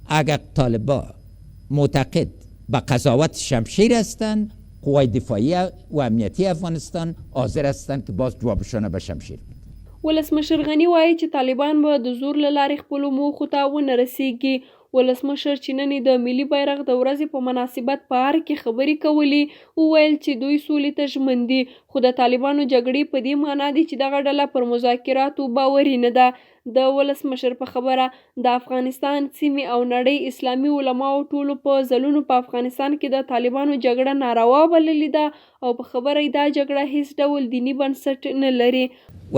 اگر طالبا معتقد به قضاوت شمشیر هستند، قوای دفاعی و امنیتی افغانستان حاضر هستند که باز جوابشان به شمشیر بدن. ولسمشر غني وايي چې طالبان به د زور له لارې خپلو موخو ته ونه رسېږي. ولسمشر چې نن یې د ملي بیرغ د ورځې په مناسبت په ارګ کې خبرې کولې، وویل چې دوی سولې ته ژمن دي، خو د طالبانو جګړې په دې مانا دي چې دغه ډله پر مذاکراتو باوري نه ده. د ولسمشر په خبره، د افغانستان، سیمې او نړۍ اسلامي علماوو ټولو په ځلونو په افغانستان کې د طالبانو جګړه ناروا بللې ده او په خبره یې دا جګړه هېڅ ډول دیني بنسټ نه لري. و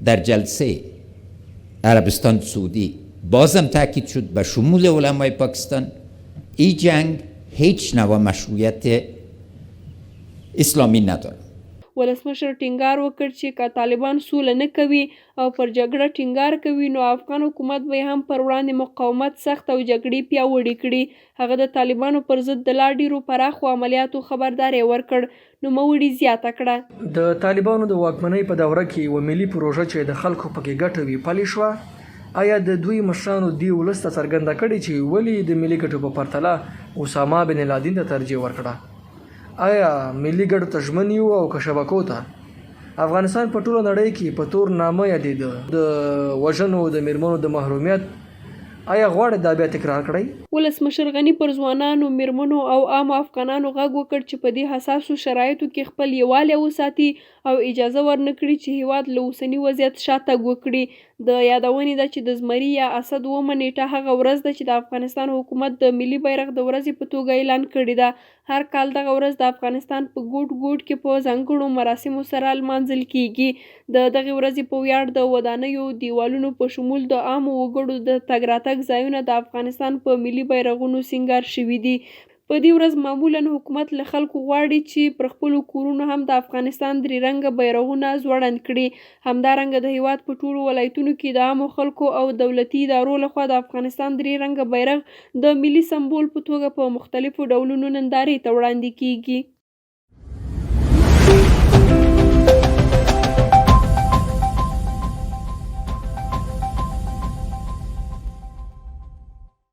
در جلسه عربستان سعودی بازم تاکید شد به شمول علمای پاکستان ای جنگ هیچ نوع مشروعیت اسلامی ندارد. ولسمشر ټینګار وکړ چې که طالبان سوله نه کوي او پر جګړه ټینګار کوي نو افغان حکومت به یې هم پر وړاندې مقاومت سخت او جګړې پیاوړې کړي. هغه د طالبانو پر ضد د لا ډېرو پراخو عملیاتو خبرداری ورکړ. نوموړي زیاته کړه. د طالبانو د واکمنۍ په دوره کې یوه ملي پروژه چې د خلکو پکې ګټه وي پلې شوه؟ ایا د دوی مشرانو دې ولس ته څرګنده کړې چې ولې یې د ملي ګټو په پرتله اسامه بن لادن ته ترجیح ورکړه؟ ایا ملي ګټو ته ژمن یو او که شبکو ته؟ افغانستان په ټوله نړۍ کې په تور نامه یادېده، د وژنو، د مېرمنو د محرومیت، ایا غواړئ دا بیا تکرار کړئ؟ ولسمشر غني پر ځوانانو، مېرمنو او عامو افغانانو غږ وکړ چې په دې حساسو شرایطو کې خپل یووالی وساتي او اجازه ورنه کړي چې هېواد له اوسني وضعیت شاتګ وکړي. د یادونې ده چې د زمري یا اسد اوومه نېټه هغه ورځ ده چې د افغانستان حکومت د ملي بیرغ د ورځې په توګه اعلان کړې ده. هر کال دغه ورځ د افغانستان په ګوټ ګوټ کې په ځانګړو مراسمو سره لمانځل کېږي. د دغې ورځې په ویاړ د ودانیو دیوالونو په شمول د عامو وګړو د تګ راتګ ځایونه د افغانستان په ملي بیرغونو سینګار شوي دي. په دې ورځ معمولاً حکومت له خلکو غواړي چې پر خپلو کورونو هم د افغانستان درې رنګه بیرغونه ځوړند کړي. همدارنګه د هېواد په ټولو ولایتونو کې د عامو خلکو او دولتي ادارو لخوا د افغانستان درې رنګه بیرغ د ملي سمبول په توګه په مختلفو ډولونو نندارې ته وړاندې کېږي.